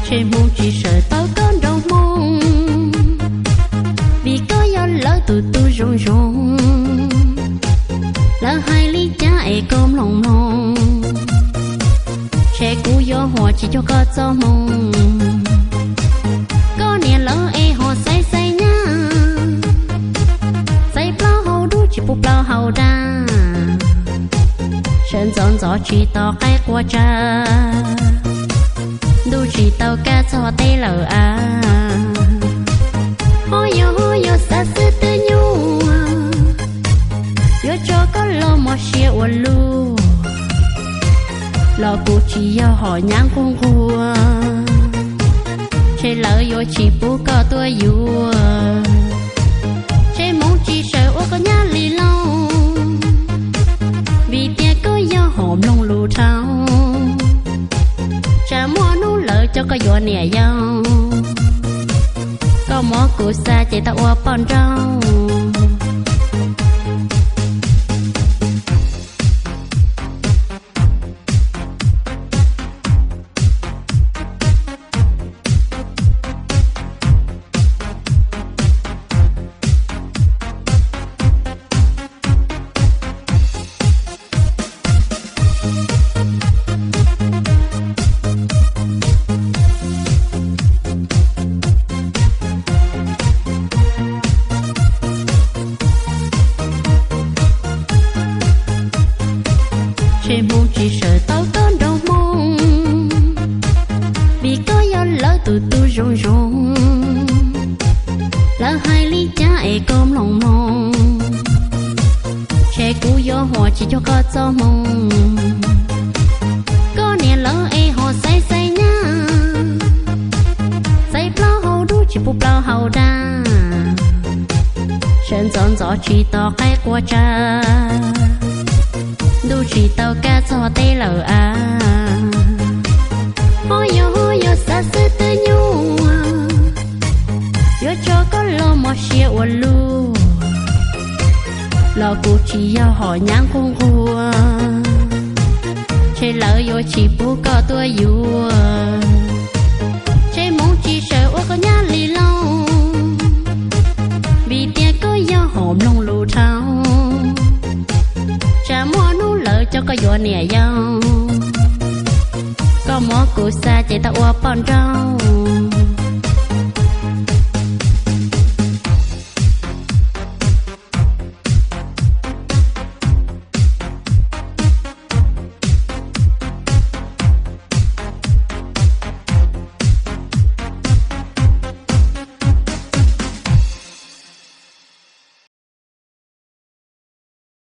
Ntshe hmoov tsis sawv tau koj nraug hmoo, vim koj yog lawv tus tub zoo zoo. Lawv hais li cas es koj mloog mloog, ntshe kuv yuav huam tsis cuag koj txoj hmoo. Koj niam lawv es ho xaiv xaiv nyab, xaiv plaub hau dub tsis pub plaub hau dab, sawv ntxov ntxov tsis tos qaib qua tsa, ntuj tsis tau kaj txog teb lawm av. Ho yog ho yog xav xwb twb nyuaj, yuav tso koj los mos siab ua luaj, los kuv tsis yog hom nyab nquag nquag, ntshe lawv yuav tsis pub koj tuaj yuav. Ntshe hmoov tsis sawv ua koj nyab li lauj, vim tias koj yog hom mloog lus dhau, tsam muaj hnub lawv coj koj yuav niam yau, koj muab kuv xa ces tau ua poj nrauj. Ntshe hmoov tsis sawv tau koj nraug hmoo, vim koj yog lawv tus tub zoo zoo. Lawv hais li cas es koj mloog mloog, ntshe kuv yuav huam tsis cuag koj txoj hmoo. Koj niam lawv es ho xaiv xaiv nyab, xaiv plaub hau dub tsis pub plaub hau dab, sawv ntxov ntxov tsis tos qaib qua tsa, ntuj tsis tau kaj txog teb lawm av. Ho yog ho yog xav xwb twb nyuaj, yuav tso koj los mos siab ua luaj, los kuv tsis yog hom nyab nquag nquag, ntshe lawv yuav tsis pub koj tuaj yuav. Ntshe hmoov tsis sawv ua koj nyab li lauj, vim tias koj yog hom mloog lus dhau, tsam muaj hnub lawv coj koj yuav niam yau, koj muab kuv xa ces tau ua poj nrauj.